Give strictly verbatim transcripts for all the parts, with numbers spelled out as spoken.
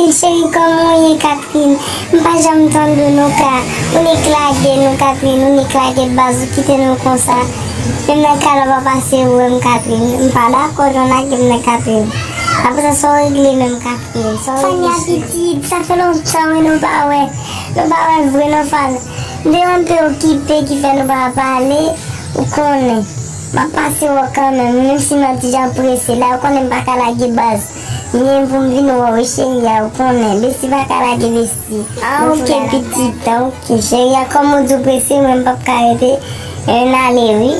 Cheri, kòman w ye, Catherine? M pa janm tande w, nou ka, ou nik lage nou, Catherine, ou nik lage baz, ou kite nou konsa. Menm nan kay la w pa pase wè m, Catherine. M pa dakò jan w lage m nan, Catherine. Apre sa, sa w regle menm, Catherine? Sa w regle, cheri? Fania pitit, sa fè lontan wi nou pa wè. Nou pa wè vre non, Fania. M te yon pe okipe ki fè nou pa pale, ou konnen. M ap pase wè w kanmenm, menm si m nan ti jan prese la, ou konnen m pa ka lage baz. M gen pou m vin wè w wi cheri a, ou konnen. Besti pa ka lage besti. Ah, ok, pitit, ah, ok. Cheri a, kòm ou di w prese, mwen m p ap ka rete. E n ale wi.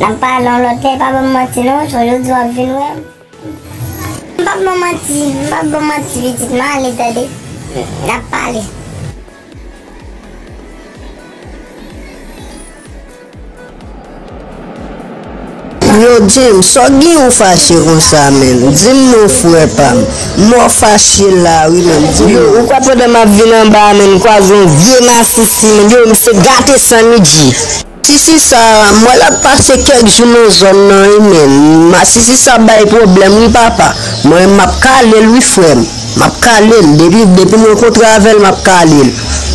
N ap pale yon lòt lè, pa ban m manti non, jodi w ap vin wè m. M p ap ban w manti, m p ap ban w manti, pitit, m ale tande. N ap pale. Yo, James, sa w gen ou fache konsa, menn? Di m non, frè pa m. Mò fache la, wi, menn. Di m non. Yo, ou kwè pandan m ap vin anba a, menn, m kwaze yon vye masisi, menn. Yo, misye gate san mi dji. Masisi sa, m wè l ap pase kèk jou nan zòn nan, wi, menn. Masisi sa bay pwoblèm, wi, papa. Mwen, m ap kale l, wi, frè m. M ap kale l. Depi, depi m rankontre avè l, m ap kale l.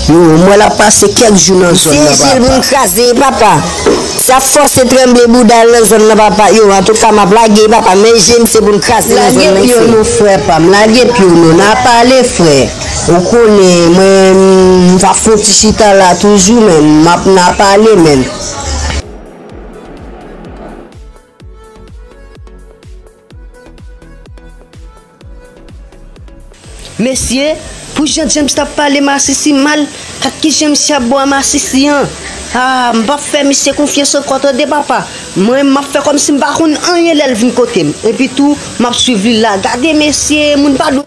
Yo, m wè l ap pase kèk jou nan zòn nan, papa. Se jil pou n kraze, papa. Sa fòse tranble bouda l nan zòn nan, papa. Yo, antouka, m ap lage, papa. Men je m se pou n kraze nan zòn nan, frè. Lage pye w non, frè pa m. Lage pye w non. N a pale, frè. Ou konnen, mwen, m va fè yon ti chita la toujou, menn. M ap, n a pale, menn. Mesye, pou jan James t ap pale masisi mal, ak kijan misye ap bò a masisi an. Ah, m p ap fè misye konfyans ankò, tande, papa. Mwen, m ap fè kòmsi m pa konn anyen lè l vin kote m. Epi tou, m ap swiv li la. Gade, mesye, moun pa dwe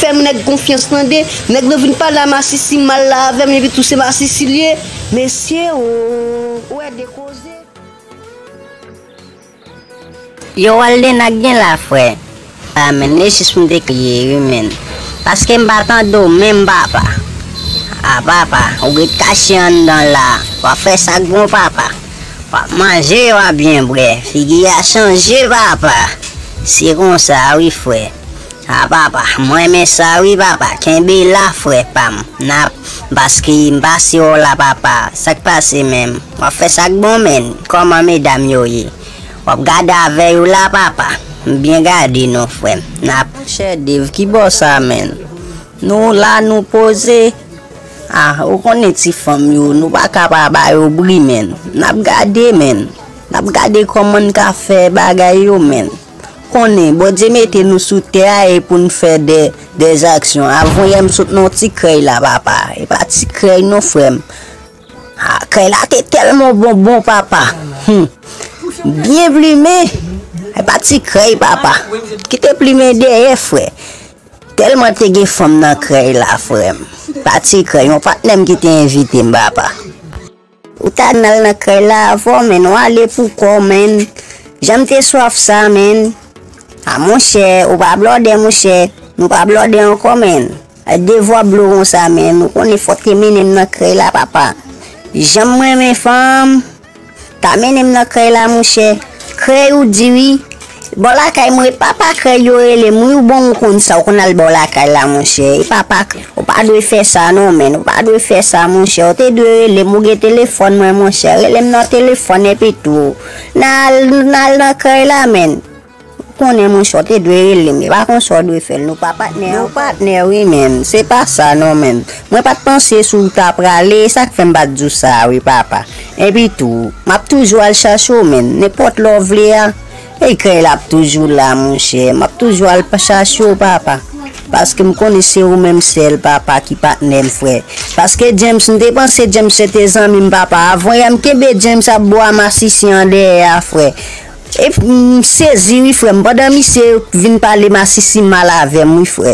fè m nèg konfyans, tande. Nèg nan vin pale a masisi mal la avè m, epi tou se masisi l ye. Mesye, o, ou wè de koze. Yo, Walden, sa k gen la, frè? Ah, menn, e jis m te kriye, wi, menn. Paske m pa tande w menm, papa. Ah, papa, ou ret kache anndan la. W ap fè sa k bon, papa. W ap manje, w ap byen bwè. Figi a chanje, papa. Se konsa, wi, frè. Ah, papa, m renmen sa, wi, papa. Kenbe la, frè pa m. N ap, paske m pase w la, papa. Sa k pase menm? W ap fè sa k bon, menn. Kòman medam yo ye? W ap gade avè yo la, papa. M byen gade non, frè m. N ap. Monchè Dave, ki bò sa, menn? Nou la, nou poze. Ah, ou konnen ti fanm yo, nou pa ka pa ba yo bri, menn. N ap gade, menn. N ap gade kòman n ka fè bagay yo, menn. Konnen, Bondye mete nou sou tè a e pou n fè de, de aksyon. Avan yè m sot nan yon ti krèy la, papa. E pa ti krèy non, frè m. Ah, krèy la te tèlman bonbon, papa. Hmm. Byen plimen. E pa ti krèy, papa. Ki te plimen dèyè, frè. Tèlman te gen fanm nan krèy la, frè m. Pa ti krèy, yon patnè m ki te envite m, papa. Ou ta n al nan krèy la avè w, menn, ou ale pou kò w, menn. Jan m te swaf sa, menn. A, monchè, ou pa blòdè, monchè. Nou pa blòdè ankò, menn. Ay, devwa blo konsa, menn. Ou konnen fò w te mennen m nan krèy la, papa. Jan m renmen fanm, ta mennen m nan krèy la, monchè. Krèy ou di wi. Bò lakay mwen, e papa krèy yo rele m wi, ou bon, ou konn sa, ou konn al bò lakay la, monchè. E papa, ou pa dwe fè sa non, menn, ou pa dwe fè sa, monchè. Ou te dwe rele m, ou gen telefòn mwen, monchè. Rele m nan telefòn epi tou. N al, n al nan krèy la, menn. Ou konnen, monchè, ou te dwe rele m. E pa konsa w dwe fè l, nou pa patnè ankò. Nou patnè, wi, menn. Se pa sa non, menn. Mwen pa t panse si w ta prale, e sa k fè m pa t di w sa, wi, papa. Epi tou, m ap toujou al chache w, menn. Nenpòt lè w vle a, e krèy la ap toujou la, monchè. M ap toujou al pa chache w, papa. Paske m konnen se ou menm sèl, papa, ki patnè m, frè. Paske James, m te panse James se te zanmi m, papa. Avan yè m kenbe James ap bò a masisi an dèyè a, frè. E m sezi, wi, frè m. Pandan misye vin pale masisi mal avè m, wi, frè.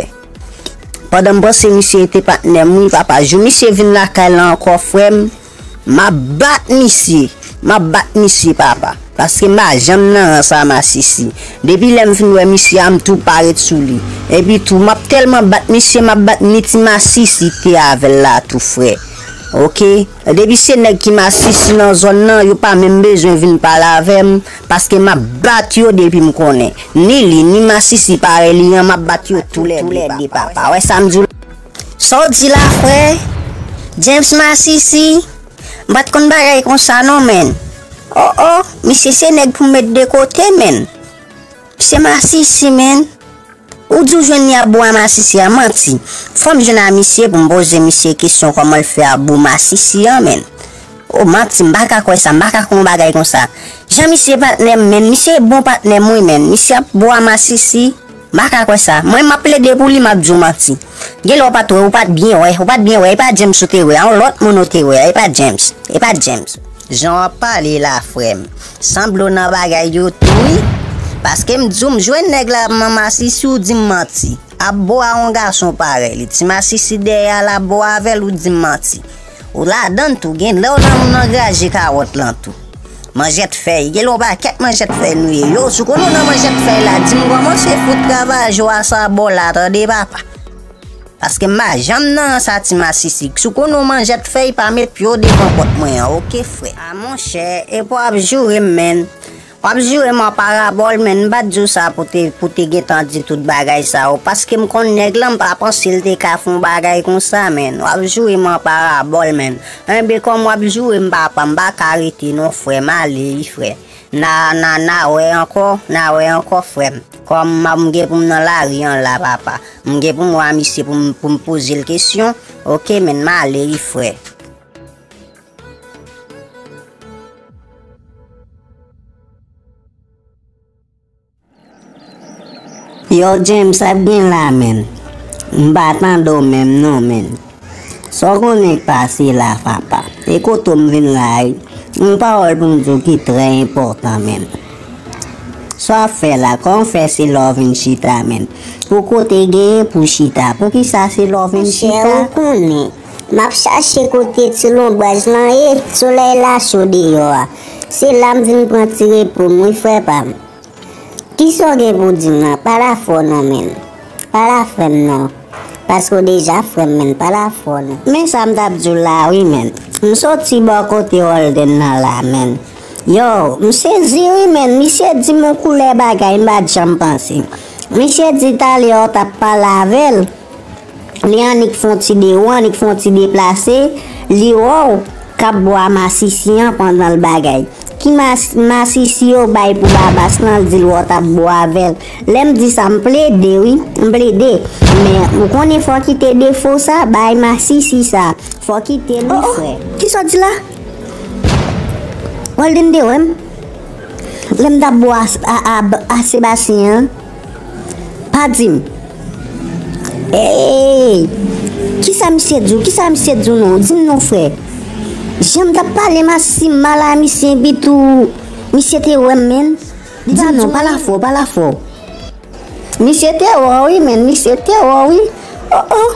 Pandan m panse misye te patnè m, wi, papa. Jou misye vin lakay la ankò, frè m, m ap bat misye. M ap bat misye, papa. Paske m pa janm nan rans a masisi. Depi lè m fin wè misye a, m tou parèt sou li. Epi tou, m ap tèlman bat misye, m ap bat ni ti masisi ki te avè l la tou, frè. Oke, depi se nèg ki masisi nan zòn nan, yo pa menm bezwen vin pale avè m, paske m ap bat yo depi m konnen. Ni li, ni masisi parèy li an, m ap bat yo toulède, papa. Wè sa m di w la? Sa w di la, frè? James masisi? M pa t konn bagay konsa non, menn. Oh, oh, misye se nèg pou m met de kote, menn. Misye masisi, menn. Ou di w jwenn li ap bo a masisi a, manti. Fò m jwenn a misye pou m poze misye kesyon kòman l fè ap bo masisi an, menn. O, manti, m pa ka kwè sa, m pa ka kwè yon bagay konsa. Jan misye patnè m, menn, misye bon patnè m wi, menn. Misye ap bo a masisi, m pa ka kwè sa. Mwen, m ap plede pou li, m ap di w manti. Genlè w pa t wè, ou pa t byen wè, ou pa t byen wè, e pa James ou te wè, a yon lòt moun ou te wè, e pa James, e pa James. Jan w ap pale la, frè m, sanble w nan bagay yo tou wi. Paske m di w m jwenn nèg la ap manman masisi, ou di m manti. Ap bo a yon gason parèy li. Ti masisi dèyè a l ap bo avè l, ou di m manti. Ou ladan l tou, genlè w nan moun angraje kawòt lan tou. Manjèt fèy, genlè w pakèt manjèt fèy nou ye. Yo, si w konnen w nan manjèt fèy la, di m kòman w se fout travay jou a sa bò la, tande papa. Paske m pa janm nan rans a ti masisi. Si w konnen w manjèt fèy, pa met pye w devan pòt mwen an, oke, frè? A monchè, epi w ap joure m, menn. W ap joure m an parabòl, menn. M pa t di w sa pou te, pou te gentan di tout bagay sa yo. Paske m konn nèg lan, m pa panse l te ka fè yon bagay konsa, menn. W ap joure m an parabòl, menn. Enben, kòm w ap joure m, papa, m pa ka rete non, frè. M ale wi, frè. Na, na, na wè ankò, na wè ankò, frè m. Kòm m ap, m gen pou m nan lari an la, papa. M gen pou m wè misye pou m, pou m poze l kesyon. Oke, menn, m ale wi, frè. Yo, James, sa k gen la, menn? M pa tande w menm non, menn. Sa w konnen k pase la, papa? E kote w m vin la, wi. Yon pawòl pou m di w ki trè enpòtan, menn. Sa w ap fè la? Kòman w fè se la w vin chita, menn? Pou kote genyen pou chita? Poukisa se la w vin chita? Monchè, ou konnen. M ap chache kote ti lonbraj lan ye. Solèy la cho deyò a. Se la m vin pran ti repo m, wi, frè pa m. Kisa w gen pou di m nan? Pale afè w non, menn. Pale afè m non. Paske w deja frè m, menn. Pale afè w non. Men sa m t ap di w la, wi, menn. M soti bò kote Walden nan la, menn. Yo, m sezi, wi, menn. Misye di m yon koulè bagay m pa t janm panse. Misye di talè w t ap pale avè l. Li annik fè yon ti de, ou annik fè yon ti deplase, li wè w k ap bwè masisi an pandan l bagay. Ki mas-, masisi yo bay pou Babas lan, l di l wè w t ap bwè avè l. Lè m di sa, m plede, wi, m plede. Men, ou konnen fò w kite defo sa, bay masisi sa. Fò w kite li, frè. Kisa w di la? Walden te wè m. Lè m t ap bwè a, a, a, a Sebastien an. Pa di m. Ey! Kisa misye di w? Kisa misye di w non? Di m non, frè. Jan m t ap pale masisi m mal a misye, epi tou, misye te wè m, menn. Di m non, pale afè w, pale afè w. Misye te wè w, wi, menn. Misye te wè w, wi. Oh, oh.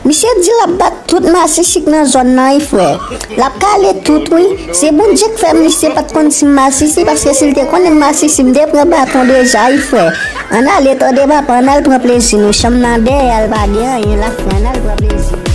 Misye di l ap bat tout masisi k nan zòn nan, wi, frè. L ap kale tout, wi. Se Bondye k fè misye pa t konn si m masisi, paske si l te konnen m masisi, m te pran baton deja, wi, frè. Ann ale, tande papa, ann al pran plezi nou. Chanm nan dèyè a, l pa gen anyen la, frè. Ann al pran plezi nou.